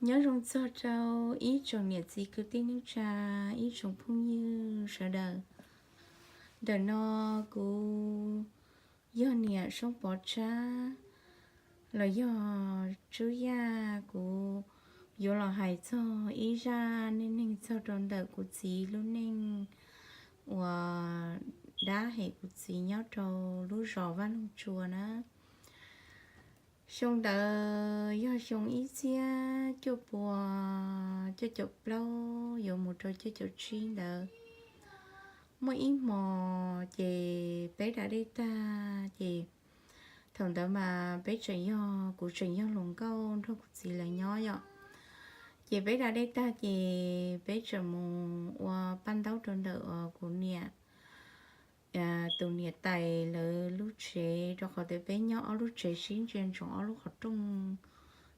Nyob zoo txog rau ib tsoom niam txiv kwv tij neej tsa, ib tsoom phooj ywg sawv daws. Ntawm no kuv yog niam Soob Pov Tsab los yog Tswb Yaj, kuv yuav los hais txog ib zaj neej neeg txog rau ntawm kuv txiv lub neej uas dab hem kuv txiv nyob rau lub zos Vaj Loog Tsua na. Xyoo ntawd yog xyoo ib txhiab cuaj pua cuaj caum plaub yuav mus rau cuaj caum tsib ntawd. Muaj ib hmo ces peb da dej tag ces thaum ntawd mas peb tseem yog, kuv tseem yog hluas nkauj nrog kuv txiv lawv nyob yom. Ces peb da dej tag ces peb tseem mus ua paj ntaub rau ntawm kuv niam tus niam tais lawv lub tsev, rau qhov tias peb nyob ob lub tsev sib ntsia ntsoov, ob lub qhov rooj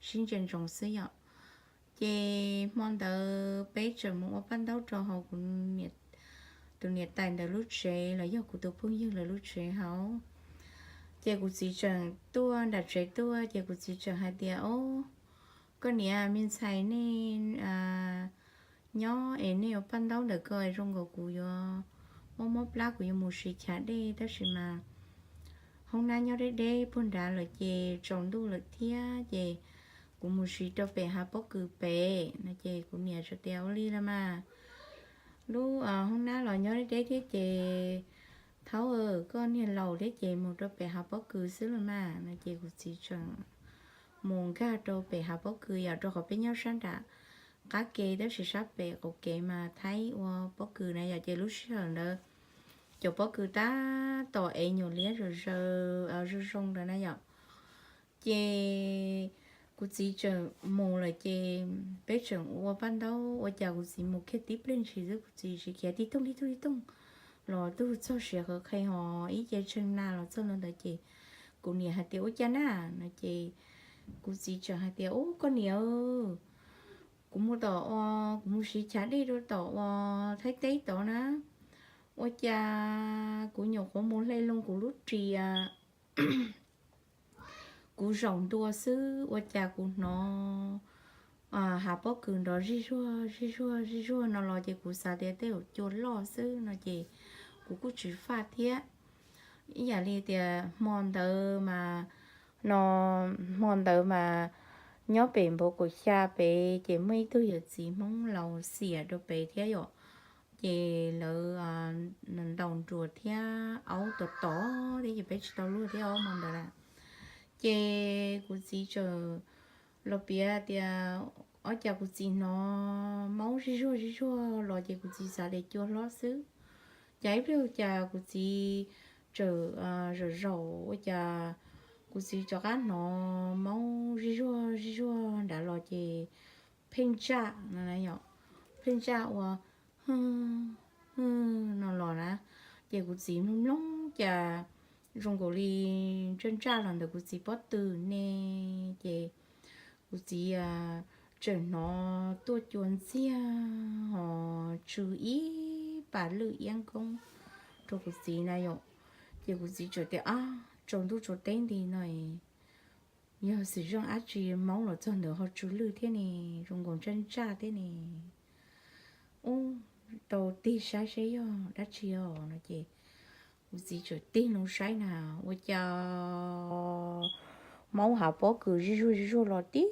sib ntsia ntsoov xwb yom. Ces hmo ntawd peb tseem mus ua paj ntaub rau hauv tus niam tais ntawd lub tsev los yog kuv tus phooj ywg lawv lub tsev hauv. Ces kuv txiv tseem tuaj nram tsev tuaj ces kuv txiv tseem hais tias, Ob, koj niam, me ntxhais nej nyob es nej ua paj ntaub ntawm ko zoo nkaus kuv yuav mob mob plab, kuv yuav mus siv chav dej, tab sis mas hoob nab nyob deb deb puag nrad lawm ces tsaus ntuj lawm thiab ces kuv mus siv rau pem hav pob kws pem no. Ces kuv niam txawm tias, Ua li los mas, lub hoob nab los nyob deb deb thiab ces thaub, koj niag laus thiab ces mus rau pem hav pob kws xwb los mas no. Ces kuv txiv tseem mus nkag rau pem hav pob kws yom, rau qhov peb nyob sab nram qab ke tab sis sab pem qaum kev mas thaib ua pob kws na yom. Ces lub sij hawm ntawd cov pob kws tab tom ev nyuam liab zaws zaws zoo zoo ntawd na yom. Ces kuv txiv tseem mus lawm ces peb tseem ua paj ntaub, ua cas kuv txiv mus kiag tib pliag ntshis xwb kuv txiv tsis khiav tib tooj tib tooj tib tooj los tug txog siav qhawv qhe ho ib ce tshee na los txog ntua ntawd ces kuv niam hais tias, Ua cas na? No ces kuv txiv tseem hais tias, Ub, koj niam, kuv mus tom, kuv mus siv chav dej rau tom uas Thaib teb tod na, ua cas kuv nyuam qhuav mus hle loo kuv lub riam, kuv zaum ntua xwb ua cas kuv hnov hav pob kws nrov zij zuag zij zuag zij zuag no los ces kuv xav tias tej zaum cua loj xwb no ces kuv kuj tsis faj thiab. Ib yam li tias hmo ntawd mas, no, hmo ntawd mas nyob pem npoo kaum xya pem ces muaj ib tug yawm txiv Hmoob laus xiam rau pem thiab yom. Ces lawv ntaus nruas thiab aub tom tom thiab ces peb tsis tau luaj thiab hmo ntawd lawm. Ces kuv txiv txawm los piav tias, Ob, cas kuv txiv hnov maub zij zuag zij zuag los ces kuv txiv xav tias cua hlob xwb. Cas ib pliag cas kuv txiv txawm zaum zaum ua cas kuv txiv rov qab hnov maub zij zuag zij zuag nrad los ces pheej ntsaj no, pheej ntsaj ua no los na. Ces kuv txiv mloog mloog cas zoo nkaus li ntsaj ntsaj los ntawm kuv txiv pob tw ne. Ces kuv txiv tseem hnov tuaj cua ntxiag ho tsw ib pas lwj iab nkoob rau kuv txiv na yom. Ces kuv txiv txawm tias, Ab, tsaus ntuj tsaus teb nti no yog xwm zeej dab tsi maub los txog ntawd ho tsw lwj thiab ne, zoo nkaus ntsaj ntsaj thiab ne. Ub, tau tig saib seb yog dab tsi os no ces kuv txiv txawm tig loo saib na, ua cas maub hav pob kws zij zuag zij zuag los tib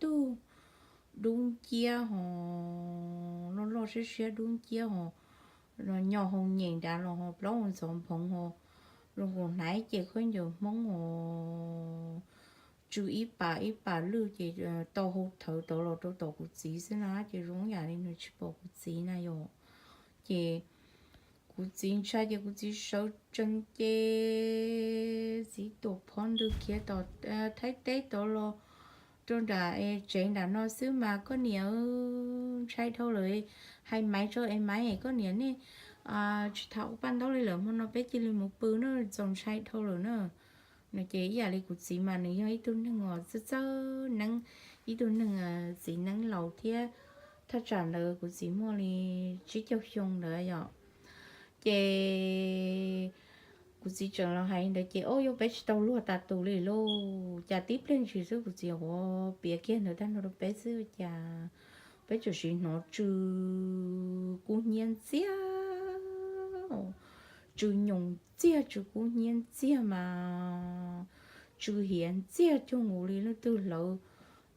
tug dub nciab ho loj loj siab siab dub nciab ho nyo hau nyem nrad los ho plaub hau ntxhov nphoov ho zoo nkaus hnav ib ce khaub ncaws Hmoob ho tsw ib pas ib pas lwj ces tau hau thawv tod los rau tom kuv txiv xwb na, ces zoo yam li nws tsis pom kuv txiv na yom. Ces kuv txiv ntshai ces kuv txiv sawv tsees ces txiv tuam phov ntws khiav tom Thaib teb tod los rau nram tsev nram no xwb mas koj niam, ntshai dhau lawm. Hais Maiv tso es Maiv, koj niam nej tsis tham ua paj ntaub li lawm, hmo no peb cia li mus pw na, txaus ntshai dhau lawm na. No ces ib yam li kuv txiv mas nws yog ib tug neeg uas txawj txawj neeb, ib tug neeg txiv neeb laus thiab. Thaj tsam ntawd kuv txiv muaj li tsib caug xyoo ntawd yom. Ces Kuv txiv tseem los hais li ntawd ces, o, yog peb tsis tau luag tas tus li lauj. Cas tib pliag ntshis xwb kuv txiv ua piav kiag ntawd tag nrho rau peb xwb cas peb txawm sim hnov tsw kub hnyiab ntxiag, tsw nyoos ntxiag, tsw kub hnyiab ntxiag mas tsw hiav ntxiag cuag nkaus li leej twg hlawv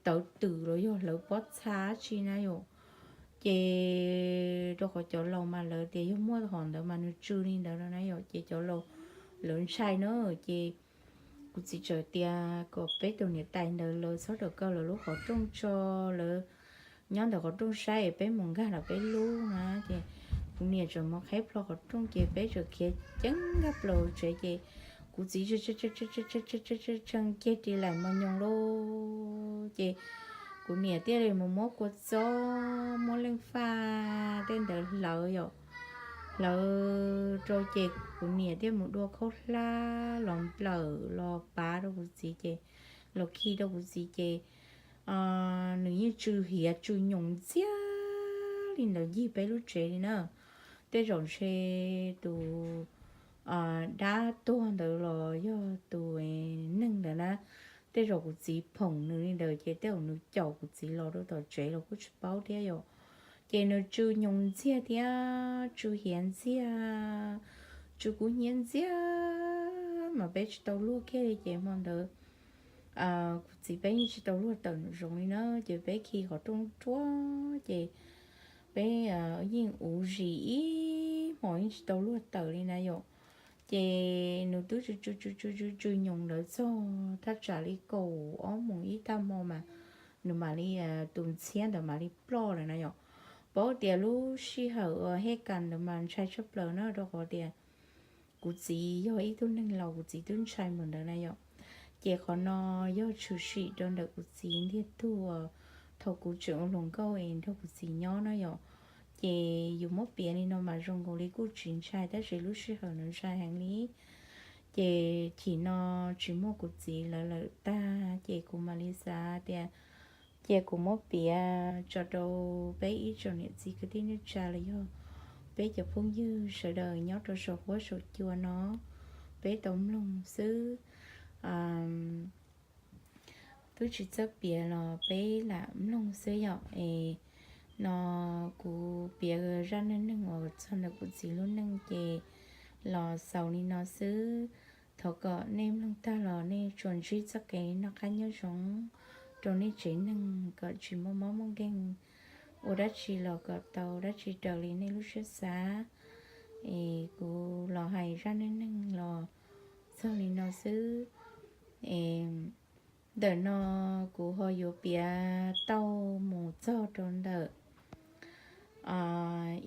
tawv twm los yog hlawv pob txha tsi na yom. Ces rau qhov cov laus mas lawv tias yog muaj hom ntawd mas nws tsw li ntawd no na yom, ces cov laus lawv ntshai na. Ces kuv txiv txawm tias kom peb tus niam tais ntawd lawv txhob rawm kaw lawv lub qhov rooj tso, lawv nyob ntawm qhov rooj saib es peb mus nkag los peb lub na. Ces kuv niam txawm mus qhib plho qhov rooj ces peb txawm khiav ceev nkag plaws tsev ces kuv txiv tshee ceg ris laim mos nyoos lauj. Ces kuv niam thiaj li mus muab kua txob, muab leej faj tej ntawd hlawv yom, hlawv rau ces kuv niam thiaj mus dua khaub hlab los nplawm los pav rau kuv txiv ces, los khi rau kuv txiv ces nws yeej tsw hiav tsw nyoos ntxiag li ntawd ncig peb lub tsev li na. Tej zaum ntshe tus dab tuag ntawd los yog tus neeg ntawd na. Tej zaum kuv txiv phoom nws li ntawd ces tej zaum nws caum kuv txiv los rau tom tsev los kuj tsis paub thiab yom. Ces nws tsw nyoos ntxiag thiab tsw hiav ntxiag, tsw kub hnyiab ntxiag mas peb tsis tau luag kiag li ces hmo ntawd kuv txiv peb yeej tsis tau luag tawm nraum zoov li na. Ces peb khi qhov rooj ruaj ces peb yeej uv zis ib hmos yeej tsis tau luag tawm li na yom. Ces nws twb tsw tsw tsw tsw tsw tsw nyoos ntawd txog thaj tsam li kaum ob moos ib tag hmo mas nws mam li, tus ntxhiab ntawd mam li ploj lawm na yom. Paub tias lub sij hawm uas hej kas ntawd mas ntshai tshaj plaws na rau qhov tias kuv txiv yog ib tug neeg laus kuv txiv twb ntshai npaum ntawd na yom. Ces qhov no yog tshwm sim rau ntawm kuv txiv ntiag tug uas thaum kuv tseem ua hluas nkauj es nrog kuv txiv nyob na yom. Ces yus muab piav li no mas zoo nkaus li kuj tsis ntshai tab sis lub sij hawm no ntshai heev li. Ces chim no tsis muaj kuv txiv lawv lawm tag ces kuv mam li xav tias cia kuv muab piav tso rau peb ib tsoom niam txiv kwv tij neej tsa los yog peb cov phooj ywg sawv daws nyob rau saum huab saum cua no, peb tau mloog xwb. Twb tsis txawj piav los peb lam mloog xwb yom. Es no kuv piav zaj neej neeg uas txog ntawm kuv txiv lub neej ces los xaus li no xwb. Thov kom nej mloog tag los nej tsuas ntsib txoj kev noj qab nyob zoo, rau nej tsev neeg kom tsis muaj mob muaj nkeeg, ua dab tsi los kom tau dab tsi raws li nej lub siab xav. Es kuv los hais zaj neej neeg los txog li no xwb. Es ntawm no kuv ho yuav piav tauj mus txog rau ntawm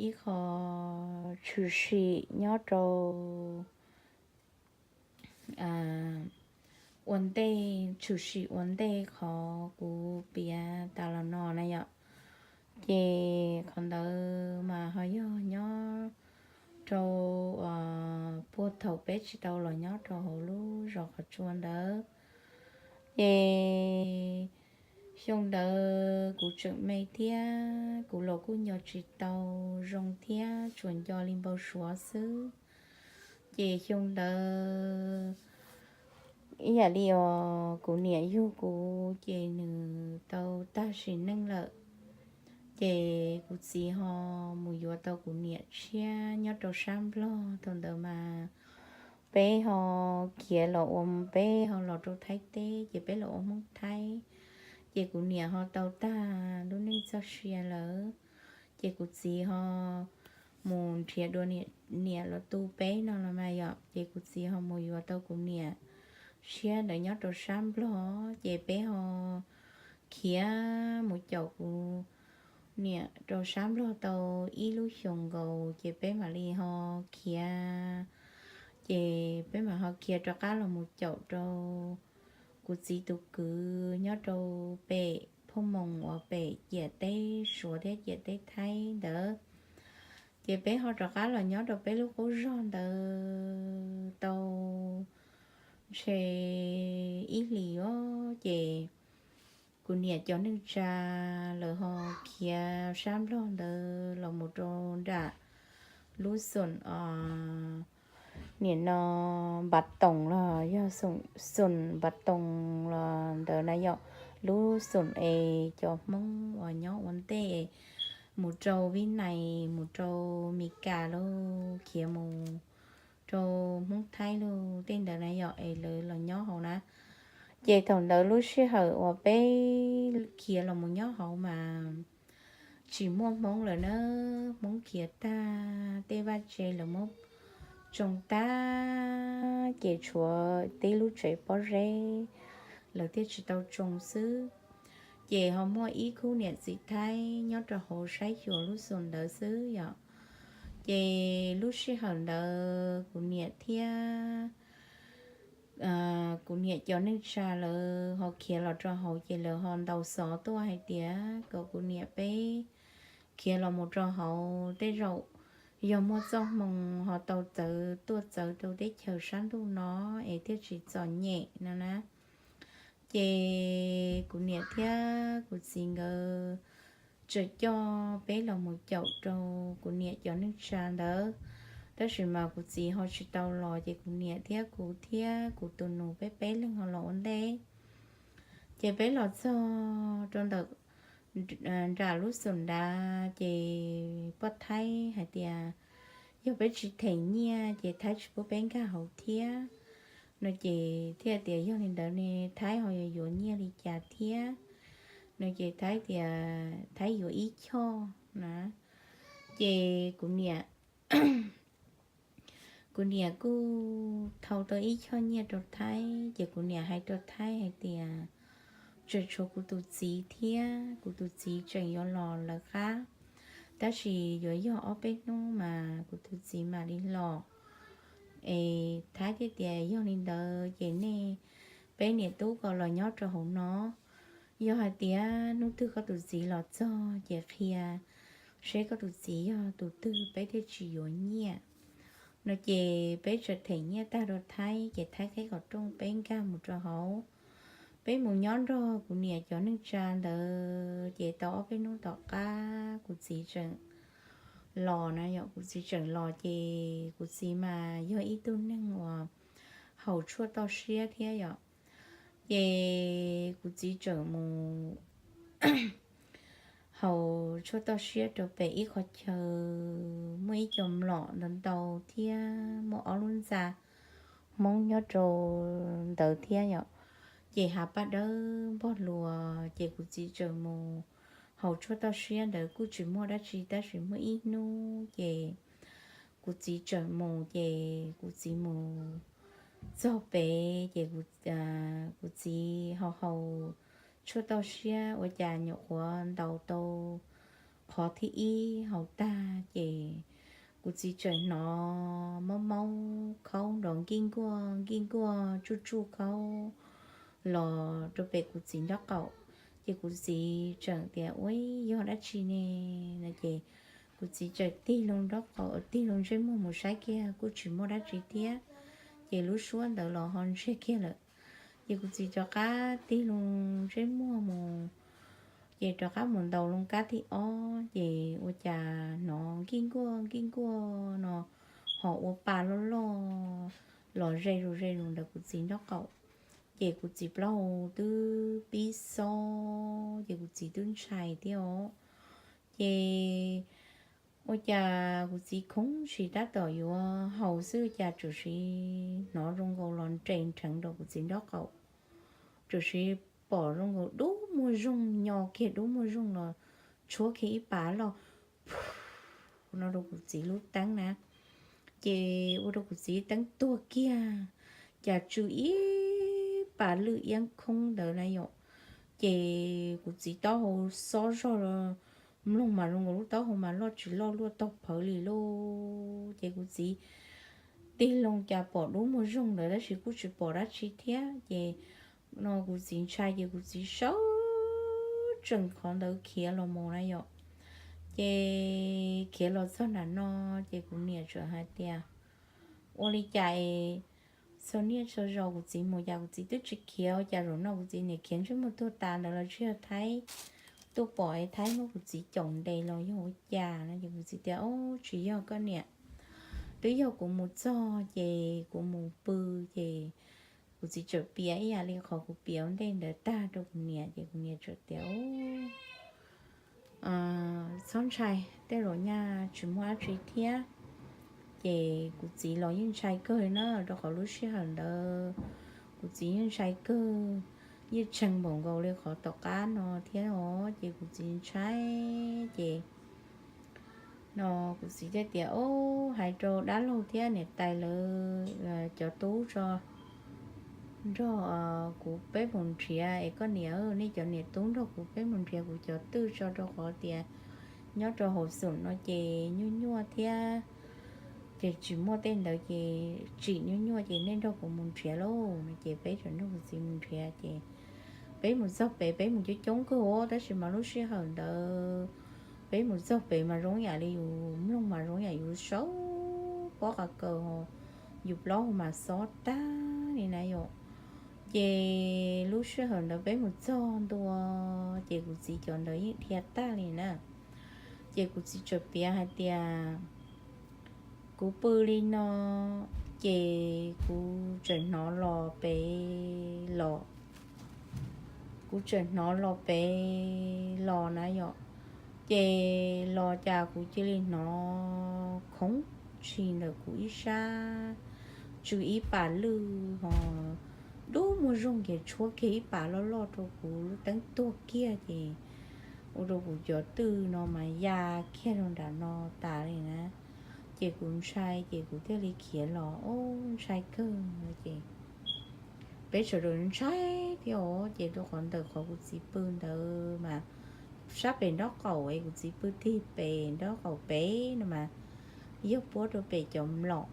ib qho tshwm sim nyob rau ua ntej, tshwm sim ua ntej qhov kuv piav tas los no na yom. Ces qhov ntawd mas ho yog nyob rau puag thaum peb tsis tau los nyob rau hauv lub zos qhov tsua ntawd. Ces xyoo ntawd kuv tseem me thiab kuv los kuj nco tsis tau zoo thiab tsuas nco li npau suav xwb. Ces xyoo ntawd ib yam li os kuv niam yug kuv ces nws tau tag sim neej lawm. Ces kuv txiv ho mus yuav tau kuv niam tshiab nyob rau sab Nplog. Thaum ntawd mas peb ho khiav los ua, peb ho los rau Thaib teb ces peb los ua Hmoob Thaib. Ces kuv niam ho tau tag lub neej txoj sia lawm. Ces kuv txiv ho mus nrhiav dua niam los tu peb no los mas yom. Ces kuv txiv ho mus yuav tau kuv niam tshiab ntawd nyob rau sab Nplog ces peb ho khiav mus caum kuv niam rau sab Nplog tau ib lub xyoos nkaus ces peb mam li ho khiav. Ces peb mam ho khiav rov qab los mus caum rau kuv txiv tus kwv nyob rau pem Phoj Moos uas pem ciam teb Suav thiab ciam teb Thaib ntawd. Ces peb ho rov qab los nyob rau peb lub qub zog ntawd tau ntshe ib hlis os. Ces kuv niam cov neej tsa lawv ho khiav sab Nplog ntawd los mus rau nram lub xoom os Nim no npav toos los yog xoom npav toos los ntawd na yom, lub xoom es cov Hmoob uas nyob ua ntej mus rau Vib Nais, mus rau Mes Kas lauj, khiav mus rau Hmoob Thaib lauj, tej ntawd na yom, es lawv los nyob hauv na. Ces thaum ntawd lub sij hawm uas peb khiav los mus nyob hauv mas tsis muaj Hmoob lawm na, Hmoob khiav tag, tej vaj tse lawv muab tsoo tag, ces tshuav tib lub tsev pob zeb lawv thiaj tsis tau tsoo xwb. Ces ho muaj ib khub niam txiv Thaib nyob rau hauv saib xyuas lub xoom ntawd xwb yom. Ces lub sij hawm ntawd kuv niam thiab kuv niam cov neej tsa lawv ho khiav los rau hauv, ces lawv ho ntaus xov tuaj hais tias kom kuv niam peb khiav los mus rau hauv, tej zaum yog muaj txoj hmoo ho tau txawv tuaj txawv rau teb chaws sab ntuj no es thiaj tsis txom nyem no na. Ces kuv niam thiab kuv txiv nkawd txawm coj peb los mus caum rau kuv niam cov neej tsa ntawd, tab sis mas kuv txiv ho tsis tau los, ces kuv niam thiab kuv thiab kuv tus nus peb peb leeg ho los ua ntej. Ces peb los txog rau ntawm nram lub xoom nrad, ces poj Thaib hais tias yog peb tsis them nyiaj ces Thaib tsis pub peb nkag hauv thiab no. Ces thiaj tias yog li ntawd ne Thaib ho yuav yuav nyiaj li cas thiab no. Ces Thaib tias Thaib yuav ib choj na. Ces kuv niam kuv niam kuj thau tau ib choj nyiaj rau Thaib, ces kuv niam hais rau Thaib hais tias tseem tshuav kuv tus txiv thiab, kuv tus txiv tseem yuav los lawv qab, tab sis yuav yog ob peb hnub mas kuv tus txiv mam li los. Es Thaib thiaj tias yog li ntawd ces nej peb niam tub kom los nyob rau hauv no, yog hais tias hnub twg koj tus txiv los txog ces qhia seb koj tus txiv yog tus twg peb thiaj tsis yuav nyiaj no. Ces peb txawm them nyiaj tag rau Thaib, ces Thaib qhib qhov rooj peb nkag mus rau hauv. Peb mus nyob nrog kuv niam cov neej tsa ntawd ces tau ob peb hnub tom qab kuv txiv tseem los na yom. Kuv txiv tseem los ces kuv txiv mas yog ib tug neeg uas haus tshuaj toj siab thiab yom. Ces kuv txiv tseem mus haus tshuaj toj siab rau pem ib qhov chaw muaj ib co mlom ntau ntau thiab muaj ob lub ntxa Hmoob nyob rau ntawd thiab yom. Ces hav paj dawb npog luas, ces kuv txiv tseem mus haus tshuaj toj siab ntawd kuj tsis muaj dab tsi, tab sis muaj ib hnub ces kuv txiv tseem mus, ces kuv txiv mus txog pem ces kuv txiv haus haus tshuaj toj siab ua cas nyuam qhuav ntaus tau qhov thib ib haus tag ces kuv txiv tseem hnov maub maub khaub nrov nkij nkuaj nkij nkuaj tsuj tsuj khaub los rau pem kuv txiv nraub qaum. Ces kuv txiv tseem tias ua yog dab tsi ne no, ces kuv txiv tseem tig loo nraub qaum tig loo ntsej muag mus saib kiag kuj tsis muaj dab tsi thiab, ces lub suab ntawd los ho ntsiag kiag lawm. Ces kuv txiv rov qab tig loo ntsej muag mus, ces rov qab mus ntaus loo kab thib ob, ces ua cas hnov nkij nkuaj nkij nkuaj no ho ua pa loj loj los ze zus ze zus ntawm kuv txiv nraub qaum. Ces kuv txiv plaub hau twb pib xob, ces kuv txiv twb ntshai thiab os. Ces ua cas kuv txiv khoov sim tab tom yuav haus xwb, ua cas tsuas hnov zoo nkaus los nres nrheev rau kuv txiv nraub qaum, tsuas pom zoo nkaus dub muag zoog, nyo kiag dub muag zoog los tshuab kiag ib pas loj no rau kuv txiv lub teeb na. Ces ua rau kuv txiv teeb tuag kiag, cas tsw ib pas lwj iab khoob ntawd na yom. Ces kuv txiv taub hau xob zog, mloog mas zoo nkaus lub taub hau mas loj tsis loj luaj taug phawv li lauj. Ces kuv txiv tig loo cas pom dub muag zoog ntawd tab sis kuj tsis pom dab tsi thiab. Ces no kuv txiv ntshai ces kuv txiv sawv tsees qhov ntawd khiav los mus na yom. Ces khiav los txog nram no, ces kuv niam txawm hais tias ua li cas es txhua niaj txhua zaus kuv txiv mus cas kuv txiv twb tsis khiav, ua cas zaum no kuv txiv niam khiav ntsej muag tuag tas ntawd los tsis yog Thaib tuaj pom es Thaib muab kuv txiv caum ntes los yog ua cas no. Ces kuv txiv tias o, tsis yog koj niam, Twb yog kuv mus txog ces kuv mus pw, ces kuv txiv txawm piav ib yam li qhov kuv piav ua ntej ntawd tag rau kuv niam, ces kuv niam txawm tias, txhob ntshai, tej zaum nyaj tsis muaj dab tsi thiab. Ces kuv txiv los yeej ntshai kawg na, rau qhov lub sij hawm ntawd kuv txiv yeej ntshai kawg, yeej tshee npaum nkaus li qhov tom qab no thiab os. Ces kuv txiv ntshai, ces no kuv txiv thiaj tias, o, hais rau dab laug thiab niam tais lawv cov tub tso, nrog kuv peb mus nrhiav es koj niam, nej cov niam tub nrog kuv peb mus nrhiav kuv cov twj tso, rau qhov tias nyob rau hauv xum no ces nyuaj nyuaj thiab, ces tsis muaj tej ntawd ces tsim nyuaj nyuaj, ces nej nrog kuv mus nrhiav lauj no. Ces peb txawm nrog kuv txiv mus nrhiav, ces peb mus txog pem, peb mus coob coob kawg os, tab sis mas lub sij hawm ntawd peb mus txog pem mas zoo yam li yus mloog mas zoo yam yus sau pob qa kaws, yus plaub hau mas xob tag li na yom. Ces lub sij hawm ntawd peb mus txog ntua, ces kuv txiv cov ntawd yeej dhia tag li na. Ces kuv txiv txawm piav hais tias, kuv pw li no, ces kuv txawm hnov los pem los, kuv txawm hnov los pem los na yom. Ces los cas kuv cia li hnov khoov tshis ntawm kuv ib sab, tsw ib pas lwj ho dub muag zoog, ces tshuab kiag ib pas loj loj rau kuv lub teeb tuag kiag, ces ua rau kuv cov twj no mas ya kiag rau nram no tas li na. Ces kuv ntshai, ces kuv thiaj li khiav los, o, ntshai kawg no. Ces peb sawv daws ntshai thiab os, ces rau qhov ntawm qhov kuv txiv pw ntawd mas sab pem nraub qaum es kuv txiv pw tig pem nraub qaum pem no mas yog puab rau pem cov mlom.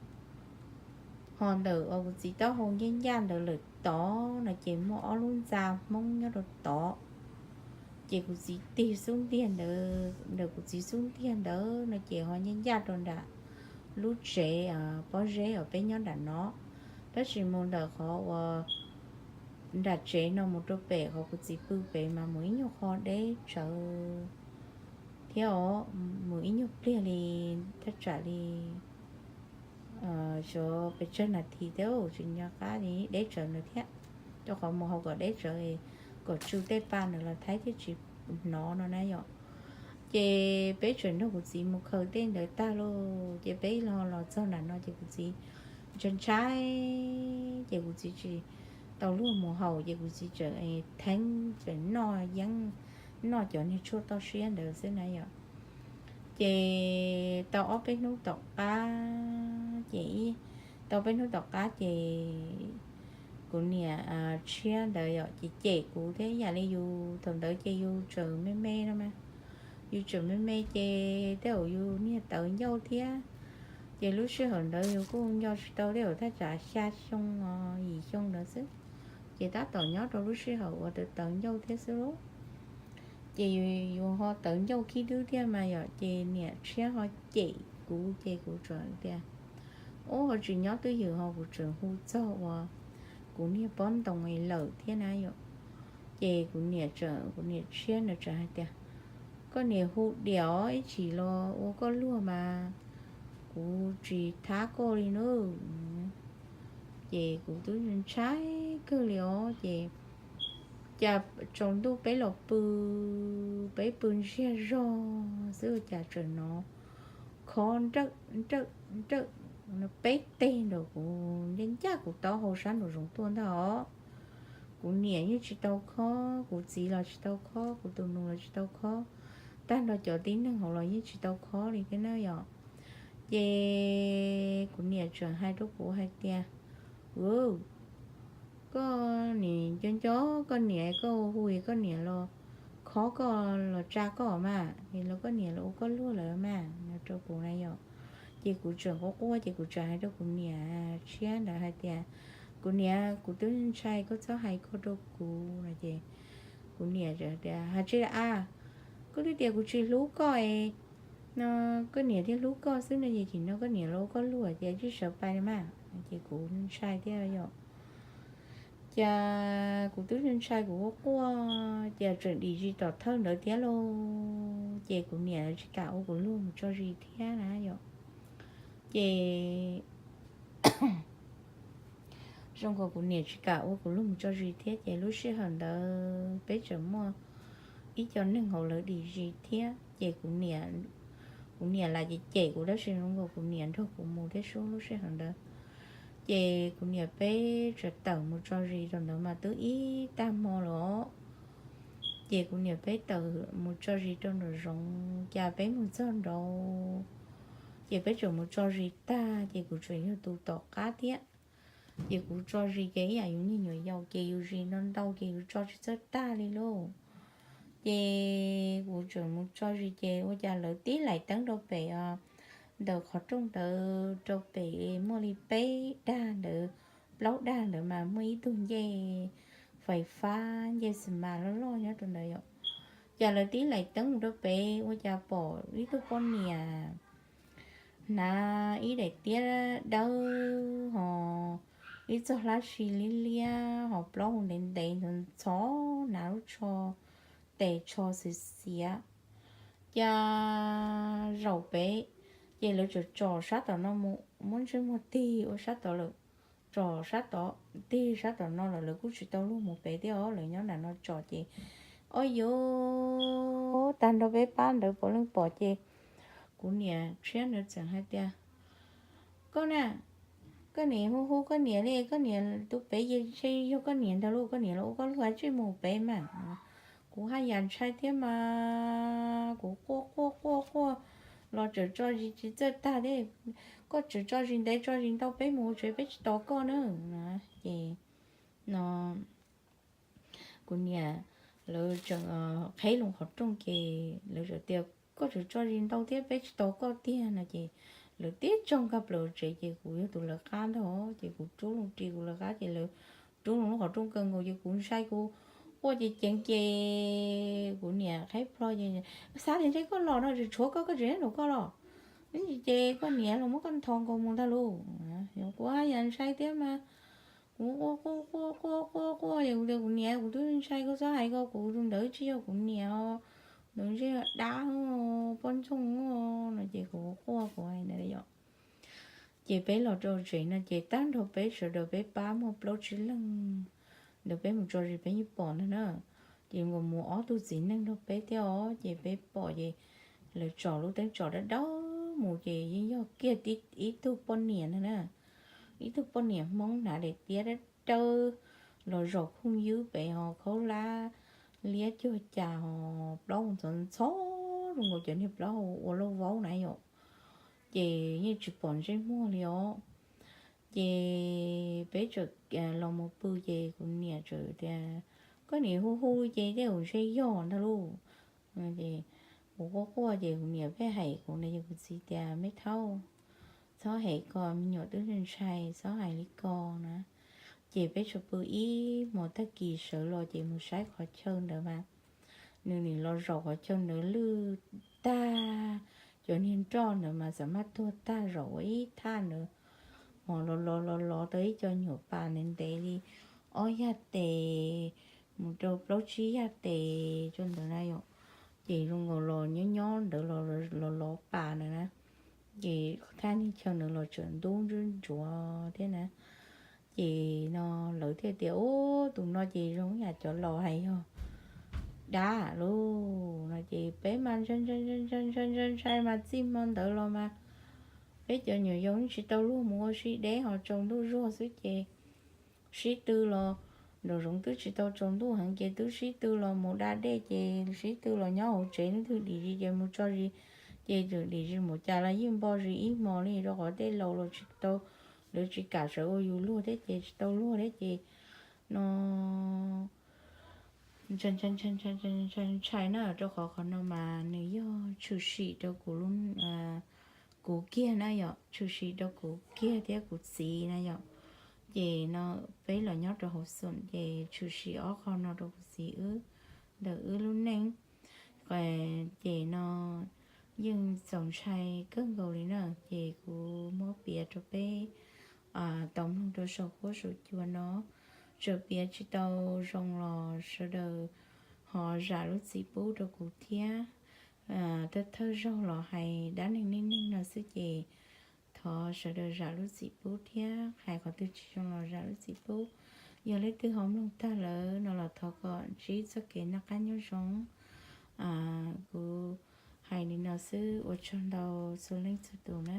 Ho ntawm uas kuv txiv taub hau ncaj ncaj ntawd lawm tod no ces muaj ob lub ntxa Hmoob nyob rau tod. Ces kuv txiv tig xub ntiag ntawd, ntawm kuv txiv xub ntiag ntawd no ces ho ncaj ncaj rau nram lub tsev pob zeb uas peb nyob nram no. Tab sis mus ntawm qhov uas nram tsev no mus rau pem qhov kuv txiv pw pem mas mus ib nyuag qho deb tsawv thiab os, mus ib nyuag pliag li, thaj tsam li xyov pes tsawg nas this thiab tsis nco qab li, deb tsawv ntawd thiab. Rau qhov mus hauv kom deb tsawv, kom tsw tej pa ntawd los thaib thiaj tsis hnov no na yom. Ces peb tseem nrog kuv txiv mus khaws tej ntawd tag lauj, ces peb los los txog nram no ces kuv txiv ntshai ntshai, ces kuv txiv tsis tau luag mus haus, ces kuv txiv tseem theeb tseem noj yeeb, noj cov niag tshuaj toj siab ntawd xwb na yom. Ces tau ob peb hnub tom qab, ces ib, tau peb hnub tom qab ces kuv niam tshiab ntawd yom, ces cem kuv thiab, ib yam li yus thaum ntawd ces yus tseem me me no mas, yus tseem me me ces tej zaum yus niag tawv ncauj thiab. Ces lub sij hawm ntawd yus kuj nco tsis tau, tej zaum thaj tsam xya xyoo os yim xyoo ntawd xwb. Ces tab tom nyob rau lub sij hawm uas tawv tawv ncauj thiab xwb lauj. Ces yus ho tawv ncauj khib dwb thiab mas yom, ces niam tshiab ho cem kuv, ces kuv tseem tias, ub, ho tsis nyob twj ywm ho kuv tseem hu txog uas kuv niag pob ntoo lawm thiab na yom. Ces kuv niam, kuv niam tshiab ntawd tseem hais tias, koj niam hu diam os, ib chim los ua koj luag mas kuv tsis thab koj li nawb. Ces kuv twb ntshai kawg li os, ces cas tsaus ntuj peb los pw, peb pw ntsiag zog xwb cas tseem hnov khob nrawj nrawj nrawj peb teg nraum kuv ncaj ncaj kuv taub hau sab nraum zoov tuaj ntag os. Kuv niam yeej tsis tau khob, kuv txiv los tsis tau khob, kuv tus nus los tsis tau khob, tag nrho cov tib neeg hauv los yeej tsis tau khob li thiab na yom. Ces kuv niam tseem hais rau kuv hais tias, koj nim nco nco koj niam, koj hu koj niam los khob koj los tsa koj mas, los koj niam los ua koj luag lawm mas, no rau kuv na yom. Ces kuv tseem quaj quaj ces kuv tseem hais rau kuv niam tshiab ntawd hais tias, kuv niam, kuv twb ntshai, koj txhob hais koj rau kuv no. Ces kuv niam tias, hais tsis a, koj twb tias kuv tsis hlub koj es, no, koj niam thiaj hlub koj xwb no, ces chim no koj niam los ua koj luag ces tsis sawv pais li mas. Ces kuv ntshai thiab yom. Ces kuv twb ntshai kuv quaj quaj, ces tseem dim zis tom thawj ntawd thiab lauj, ces kuv niam tsis kam ua kuv luag mus tso zis thiab na yom. Ces zoo nkaus kuv niam tsis kam ua kuv lug mus tso zis thiab, ces lub sij hawm ntawd peb tseem muaj ib co neeg hauv lawv dim zis thiab, ces kuv niam, kuv niam lam cem cem kuv tab sis zoo nkaus kuv niam nrog kuv mus thiab sub lub sij hawm ntawd. Ces kuv niam peb tseem tawm mus tso zis rau ntawd mas twb ib tag hmo lawm os. Ces kuv niam peb tawm mus tso zis rau nraum zoov, cas peb mus txog nraud, ces peb tseem mus tso zis tag ces kuv tseem yog tus tom qab thiab. Ces kuv tso zis ces ib yam yus niag nyuam yaus ces yus zis ntau ntau ces yus tso tsis txawj tag li lauj. Ces kuv tseem mus tso zis ces ua cas lawv tib laim teeb rau pem os, ntawm qhov rooj ntawd rau pem muaj li peb dag ntawd, plaub dag ntawd mas muaj ib tug ncej fais fab ncej xi mas loj loj nyob rau ntawd yom. Cas lawv tib laim teeb mus rau pem ua cas pom ib tug poj niam hnav ib daim tiab dawb ho ib txoj hlab si liab liab ho plaub hau ntev ntev ntxhov ntxhov, hnav lub tsho tes tsho xiav xiav, cas zaum pem, ces lawv tseem tsom sab tom no mus, muab ntsej muag tig ua sab tod lawm, tsom sab tod, tig sab tom no lawm, lawv kuj tsis tau luag mus pem thiab os, lawv nyob nram no tsom ces, o yus, tag nrho peb pab ntawd puav leej pom ces kuv niam tshiab ntawd txawm hais tias, koj na, koj niam hu hu koj niam li, koj niam tus pem ces ntshe yog koj niam ntag lauj, koj niam los ua koj luag tsij mus pem mas. Kuv haj yam ntshai thiab mas, kuv quaj quaj quaj quaj los tseem tso zis tsis txawj tag thiab, koj tseem tso zis ntev tso zis ntau peb mus tsev peb tsis tos koj na. Ces no kuv niam lawv tseem qheb loo qhov rooj ces lawv tseem tias koj tseem tso zis ntau thiab peb tsis tos koj tiag no ces lawv tib tsaug nkag plaws tsev ces kuv yog tus lawv qab ntag ces kuv rub loo ris kuv lawv qab ces lawv rub loo lub qhov rooj kawg nkaus ces kuv ntshai kuv quaj ceev ceev ces kuv niam qheb plho ces, xav tias ntshe koj los no tseem tshuav koj, koj tseem nyob nraum koj los, ces koj niam los muab koj ntho nkaus mus ntag lauj. Kuv haj yam ntshai thiab mas, kuv quaj quaj quaj quaj quaj quaj ces kuv tias kuv niam kuv twb ntshai koj txhob hais ko, kuv tus ntawd tsis yog kuv niam os, ntawd ntshe yog dab poj ntxoog no ces kuv quaj kuv hais ntawd yom. Ces peb los rau tsev no ces tag nrho peb sawv daws peb pab muaj plaub tsib leeg ntawd peb mus tso zis peb yeej pom ntag na. Ces nkaus mus ob tug txiv neej nrog peb thiab os ces peb pom ces lawv tsom lub teeb tsom dawb dawb mus ces yeej yog kiag ib tug poj niam ntag na. Ib tug poj niam Hmoob hnav daim tiab dawb dawb los zaum khooj ywb pem ho khaub hlab liab cuag cas ho plaub hau ntxhov ntxhov zoo nkaus cov niag plaub hau ua lauj vaub na yom. Ces yeej tsis pom ntsej muag li os. Ces peb txawm los mus pw ces kuv niam txawm tias, koj niam hu hu ces tej zaum ntshe yog ntag lauj. Kuv quaj quaj ces kuv niam pheej hais kuv na, ces kuv txiv tias, me thaub, txhob hem ko, me nyuam twb ntshai, txhob hais li ko na. Ces peb tsuas pw ib hmos tag kis sawv los ces mus saib qhov chaw ntawd mas nws nim los zaum qhov chaw ntawd lwj tag, cov niag nroj ntawd mas xam maj tuag tag zaum ua ib thaj ntawd, hos los los los los tau ib co nyuam pas ntev ntev li ob yaj tes mus rau plaub tsib yaj tes rau ntawd na yom. Ces zoo nkaus los nyob nyob ntawd los los pas ntawd na, ces thaj niag chaw ntawd los tseem ntub ntsuab ntsuav thiab na. Ces no lawv thiaj tias, ub, tus no ces zoo yam cov laus hais yog dab lauj no ces peb mas ntshai ntshai ntshai ntshai ntshai mas txij hmo ntawd los mas peb cov nyuam yaus tsis tau luag mus ua si deb ho tsaus ntuj zuag xwb ces sib tw los, nraum zoov twb tsis tau tsaus ntuj heev ces twb sib tw los mus da dej ces sib tw los nyob hauv tsev, leej twg dim zis ces mus tso zis, ces txawm dim zis mus cas los yeej npo zis ib hmos li rau qhov tej laus los tsis tau, lawv tsis kam sawv ua yus luag thiab ces tsis tau luag thiab ces no ntshai na, rau qhov qhov no mas nws yog tshwm sim rau kuv, kuv kiag na yom, tshwm sim rau kuv kiag thiab kuv txiv na yom. Ces no peb los nyob rau hauv xoom ces tshwm sim ob qho no rau kuv txiv wb ntawm wb lub neej. Ces no yeej txaus ntshai kawg nkaus li na, ces kuv muab piav rau peb tau mloog rau saum huab saum cua no. Txawm piav tsis tau zoo los sawv daws ho zam lub txim pub rau kuv thiab. Thawj thawj zaug los hais dab neeg neej neeg no xwb ces thov thov sawv daws zam lub txim pub thiab, hais qhov twg tsis zoo los zam lub txim pub. Yog leej twg ho mloog tag lawm no los thov kom ntsib txoj kev noj qab nyob zoo. Kuv hais li no xwb, ua tsaug ntau txhua leej txhua tus na.